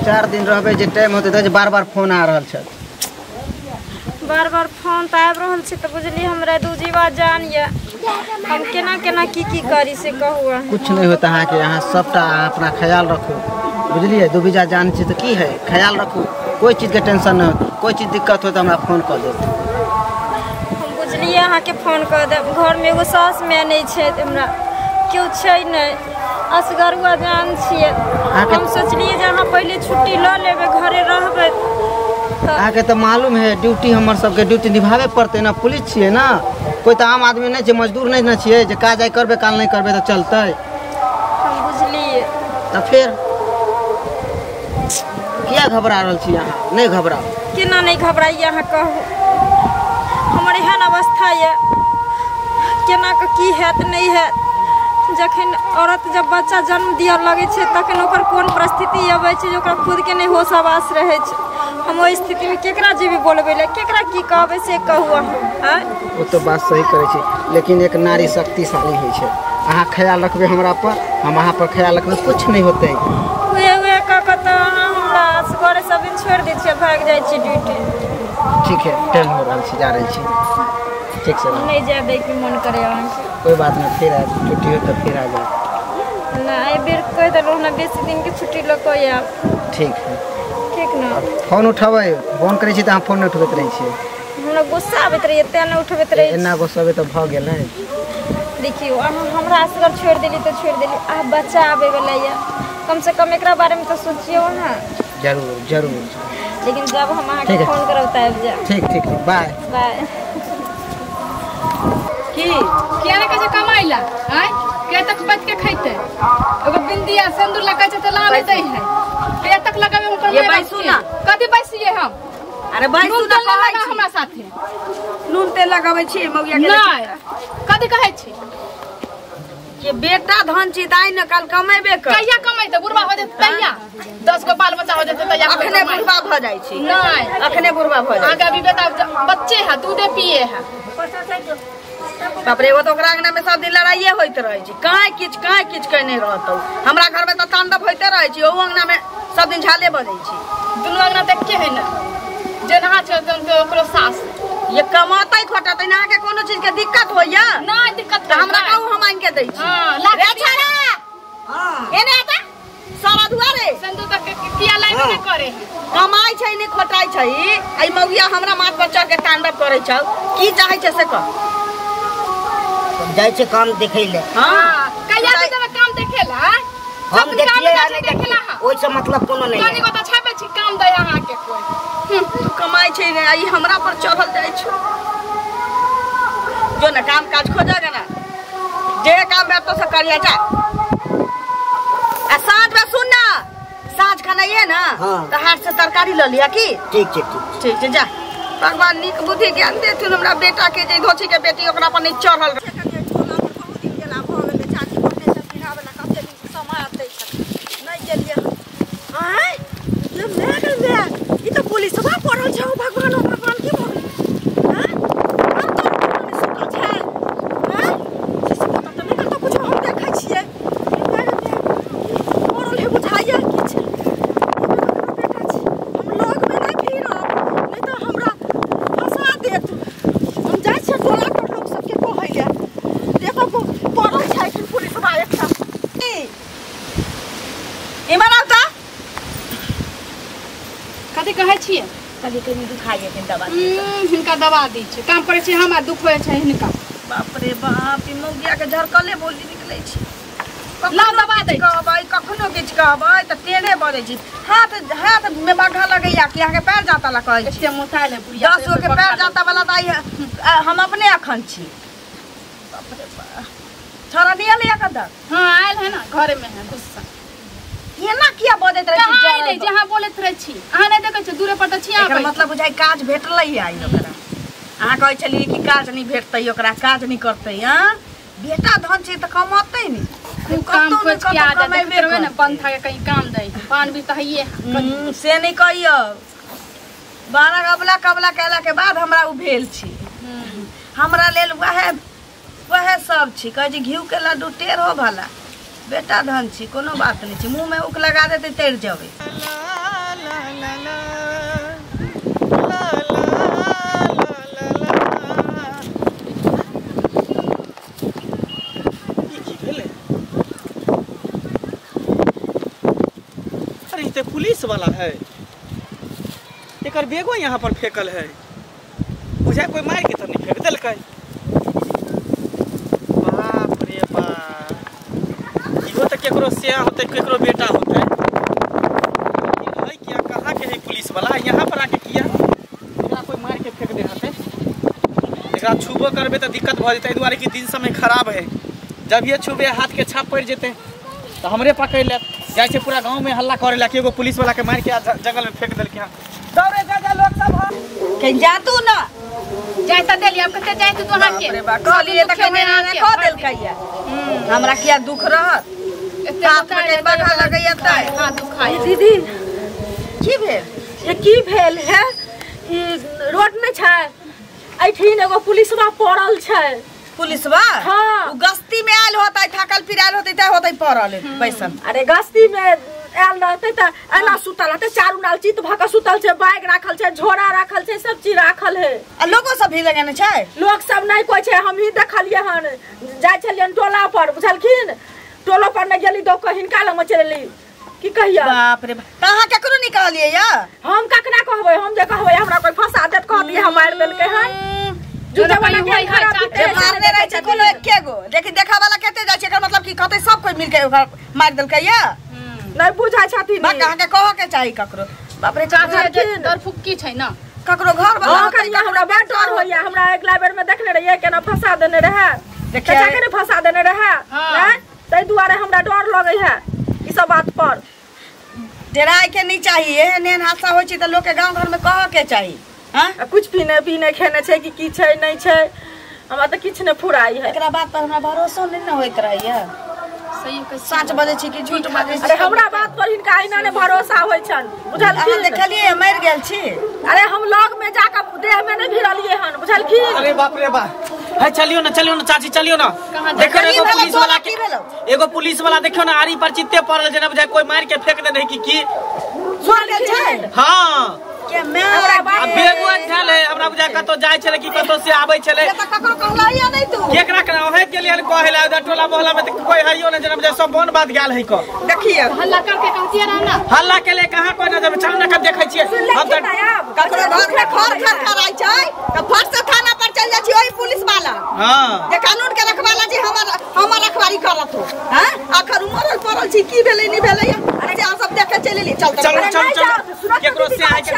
4 दिन रहबै जे टाइम होतै तऽ बार बार फोन आ रहल छै। बार बार फोन तऽ आबि रहल छै तऽ बुझलियै हमरा दू जीवा जान यऽ, हम केना केना की की करी से कहू अहाँ। कुछ नहीं होता अहाँके, अहाँ सबटा अहाँ अपना ख्याल रखू, बुझलियै? दू बीजा जान छै तऽ की है, ख्याल रखू, कोई चीजके टेंशन नहि होत, कोई चीज दिक्कत हो तऽ हमरा फोन कऽ देब। हम बुझलियै अहाँके फोन कऽ देब। घरमे एगो सास माय नहि छै, हमरा केओ छै नहि, असगरुआ जान छियै। हम सोचलियै जे अहाँ पहिले छुट्टी लऽ लेबै, घरे रहबै। अहाँके तऽ मालूम है ड्यूटी, हमर सबके ड्यूटी निभाबे पड़तै ने, पुलिस छियै ने, कोई तऽ आम आदमी नहि छै, मजदूर नहि ने छियै जे काज आइ करबै काल नहि करबै तऽ चलतै। हम बुझलियै। तऽ फेर किया घबरा रहल छी अहाँ? नहि घबराउ। केना नहि घबराइए अहाँ कहू, हमर एहन अवस्था यऽ, केना कऽ की हैत नहि हैत। जखन औरत जब बच्चा जन्म दिअ लगै छै तखन ओकर कोन परिस्थिति अबै छै जे ओकरा खुदके नहि होश आवास रहै छै। हम ओहि स्थितिमे केकरा जेबै बोलबै लए, केकरा की कहबै से कहू अहाँ। आँय ओ तऽ बात सही करै छी, लेकिन एक नारी शक्तिशाली होइ छै। अहाँ ख्याल रखबै हमरा पर, हम अहाँ पर ख्याल रखबै, कुछ नहि होतै। उहे उहे कऽ कऽ तऽ अहाँ हमरा असगरे सब दिन छोड़ि दै छियै, भागि जाइ छी ड्यूटी। ठीक है, टाइम हो रहल छै, जा रहल छी। ठीक छै, नहि जाय दैके मन करे अहाँके। कोई बात नहीं, फिर आयब, छुट्टी हो तऽ फिर आ जायब। नहि, एहि बेर कहि देलहुँ ने बेसी दिनके छुट्टी लऽ कऽ आयब। ठीक है। ठीक ने? फोन उठेबै, फोन करै छी तऽ अहाँ फोन नहि उठबैत रहै छियै। हमरा गुस्सा आबैत रहैए तेँ नहि उठबैत रहै। एना गुस्सेबै तऽ भऽ गेलै। देखियौ अहाँ हमरा असगर छोड़ि देली तऽ छोड़ि देली, आब बच्चा आबैवला यऽ, कमसँ कम एकरा बारेमे तऽ सोचियौ अहाँ। जरूर जरूर। लेकिन जब हम अहाँके फोन करब तऽ आबि जायब। ठीक ठीक, बाय बाय। की किया ने कहै छै कमाइ ला, आँय के तक बच के खैतै? एगो बिंदिया सिंदूर ला कहै छै तऽ ला नहि दै है, के तक लगाबै हुनकर ये बैसू ना। कथी बैसिए हम? अरे बैसू ना, कहै छी हमरा साथे नून तेल लगाबै छी मौगिया के। नहि, कथी कहै छी? के बेटा धन छी दाइ न काल कमेबे कर। कहिया कमेतै? बुढ़बा हो जेतै तहिया, 10 गो बाल बच्चा हो जेतै तहिया। अखने बुढ़बा भऽ जाइ छी। नहि, अखने बुढ़बा भऽ जाइ। अहाँके अभी बेटा बच्चे है, दूधे पिए है। बाप रे, एगो तऽ ओकरा अंगना में सब दिन लड़ाइए होइत रहै छै, काहे किछु काहे किछु केने रहतौ। हमरा घर में तऽ तांडव होइते रहै छै, ओहू अंगना में सब दिन झाले बजै छै। दुनू अंगना तऽ एके है ने, जे नहा छै ओकरो सास। ये कमातै खोटतै ना, अहाँके कोनो चीज के दिक्कत होइया? नहि दिक्कत तऽ हमरा कहू, हम आनि के दै छी। रे छाड़ा, एने आता सारा दुआरे संदू तक किया लाइब नहि करे। कमाइ छै नहि खोटाइ छै, एहि मौगिया हमरा माथ पर चढ़ के तांडव करै छौ। की चाहै छै से कह। जाइ छै काम देखै ले। हाँ, कहिया से जेबै काम देखे ला? हम देखिए या नहि देखिए, ओहिसँ मतलब कोनो नहि। कनी गोटा छापै छी काम दै अहाँके कोइ। तू कमाइ छै ने, ई हमरा पर चढ़ल जाइ छौ। जो ने काम काज खोजगा ना, जे काम भेटतौ से करिया जा। आ साँझ में सुन ना, साँझ खाना ये ना तऽ हाथ से तरकारी लऽ लिया की। ठीक छै, ठीक ठीक छै, जा। भगवान नीक बुद्धि ज्ञान देथुन हमरा बेटा के, जे धोछी के बेटी ओकरा पर नहि चढ़ल। पुलिसवा पड़ल छै। भगवान ओ भगवान, की भऽ गेलै? कुछो हम देखै छियै, पड़ल है बुझाइया किछु। बेटा छी, हम लगमे नहि फिरब, नहि तऽ हमरा फंसा देत। हम जाइ छियै टोला पर लोक सबके कहै लए, देखो पड़ल छै पुलिसवा एकटा। इमहर आउ तऽ। कथी कहै छियै? कभी कभी दुखाइ छै, दवा हिनका दवा दै छै। काम करै छी हम आ दुख होइ छै हिनका। बाप रे बाप, ई मौगिया के झरकले बोली निकलै छै। लाउ दवा दै। कहबै कखनो किछु कहबै तऽ टेढ़े बजै छी। हाथ हाथ में बाघा लगैया कि अहाँके पैर जाता ला कहै छी। एते मोटायल है बुढ़िया, 10 गो के पैर जाता वाला दाइ हम अपने अखन छी। बाप रे बाप, छोड़ा नहीं आयल एखन तक? हाँ आयल है ना, घरे में है गुस्सा। एना किया बजैत रहै छी? कहाँ अयलै जे अहाँ बोलैत रहै छी? अहाँ नहि देखै छी, दूरे पर तऽ छी। एकर मतलब बुझाइ काज भेटलै आइ ओकरा। अहाँ कहै छलियै कि काज नहि भेटतै ओकरा, काज नहि करतै। हाँ, बेटा धन छै तऽ कमतै ने, खूब काम खोज के आ जाय, देखैत रहबै ने पंथा के कहीं काम दै। पान भी तऽ हइए है। से नहि कहियौ, 12 अबला कबला कयला के बाद हमरा ओ भेल छी। हमरा लेल वएह वएह सब छी। कहै छी घिउ के लड्डू टेढ़ हो भला, बेटा धन छी, कोनो बात नहि छै। मुँह में उक लगा देतै तैर जेबै। ला ला ला ला ला ला। ई की भेलै? अरे ई तऽ पुलिस वाला है, एकर बैगो यहाँ पर फेकल है, बुझाय कोई मार के तऽ नहीं फेंक देलकै। बाप रे बाप, इहो तऽ केकरो सिया होतै, केकरो बेटा होतै। है क्या, कहाँ के है पुलिस वाला यहाँ पर आके किया? एकरा कोई मार के फेंक दे हते, एकरा छुबो करबे तऽ दिक्कत भऽ जेतै, एहि दुआरे कि दिन समय खराब है। जब ये छुबे हाथ के छाप पड़ि जेतै तऽ हमरे पकड़ि लेत। जाइ छै पूरा गाँव में हल्ला करे ला कि एगो पुलिस वाला के मार के जंगल में फेंक देलकै। हँ दौड़े जा जा लोग सब, कहीं जा तू ना जाय त देली हम कते जाय तू अहाँ के। बाप रे बाप, कहलिए त कने ने कह देलकै। हमरा किया दुख रहत, साथ में के बाधा लगैया त हां दुखाय। दीदी की भेल? ये की भेल है? ई रोड नहीं छै, एठिन एगो पुलिसवा पड़ल छै। पुलिसवा? हाँ। उ गस्ती में आयल होतै, थाकल पिरायल होतै त होतै पड़ल बैसल। अरे गस्ती में आयल रहतै त एना सुतल रहतै, चारू नाल चित भ के सुतल छै, बैग राखल छै, झोरा राखल छै, सब चीज राखल है। आ लोगो सब भी लगेने छै? लोग सब नहीं कोई छै, हम ही देखलिए हन। जाइ छलियन टोला पर, बुझलखिन, टोलो पर नहीं गेली तो हिनका लग में चलि एली। की कहिया? बाप रे बाप, त अहाँ केकरो नहीं कहलिए या? हम ककरा कहबै? हम जे कहबै हमरा कोई फंसा देत, कह दिए हम मारि देलकै हन। मारने रहै छै कोनो एके गो, लेकिन देखा वाला कते जाइ छै, एकर मतलब की कहतै सब कोई मिल के ओकरा मारि देलकै या? नहीं बुझाय छथिन। बाक अहाँ के कहऽ के चाही ककरो। बाप रे, डर फुक्की छै ना ककरो घर वाला। हां कनिया, हमरा बड़ डर होइया। हमरा अगला बेर में देखने रहियै केना फंसा देने रहे, चाचा के ने फंसा देने रहे, नै तै दुआरे हमरा डर लगै है ई सब बात पर। डराय के नहीं चाही, एहन एहन हादसा होइ छै त लोक के गांव घर में कहऽ के चाही। हां, कुछ पीने पीने खेने छै कि की छै नहीं छै, हमरा त किछ ने फुराई है। एकरा बात पर हमरा भरोसो नहीं न होइत रहैया। सही कहै सच बजै छी कि झूठ बजै छी? अरे हमरा बात पर हिनका एना ने भरोसा होइ छन, बुझलखिन? अहाँ देखलियै मरि गेल छी? अरे हम लग में जाके देह में नहीं भिड़लियै हन, बुझलखिन? अरे बाप रे बाप, है चलियो ना, चलियो ना चाची, चलियो ना। देखो एगो पुलिस वाला के, एगो पुलिस वाला देखियो ना आरी पर चित्ते पड़ल, जेना बुझाय कोई मार के फेंक दे नहीं कि की मर गेल छै। हां के मैं अब बेगो झाल है, हमरा बुझाय कतो जाय छले कि कतो से आबै छले। त ककरो कहलैया नहीं तू? केकरा करा ओहे के लिए कहे ला, उधर टोला मोहल्ला में त कोई हइयो ना, जेना बुझाय सब बन बात गेल है क। देखिए हल्ला करके कहतिए रह ना, हल्ला के लिए कहां कोई ना जाबे, चलू ना कब देखै छियै हम त। ककरो घर में खर खर खराइ छै त फट से थाना पर चल जाइ छी ओही पुलिस वाला। हां, जे कानून के रखवाला जी हमर हमर रखवारी करत हो। हां, आखर मरल पड़ल छी, की भेलै नहीं भेलै, अरे जे सब देखे चलि एली। चल चल चल चल, केकरो से आइ के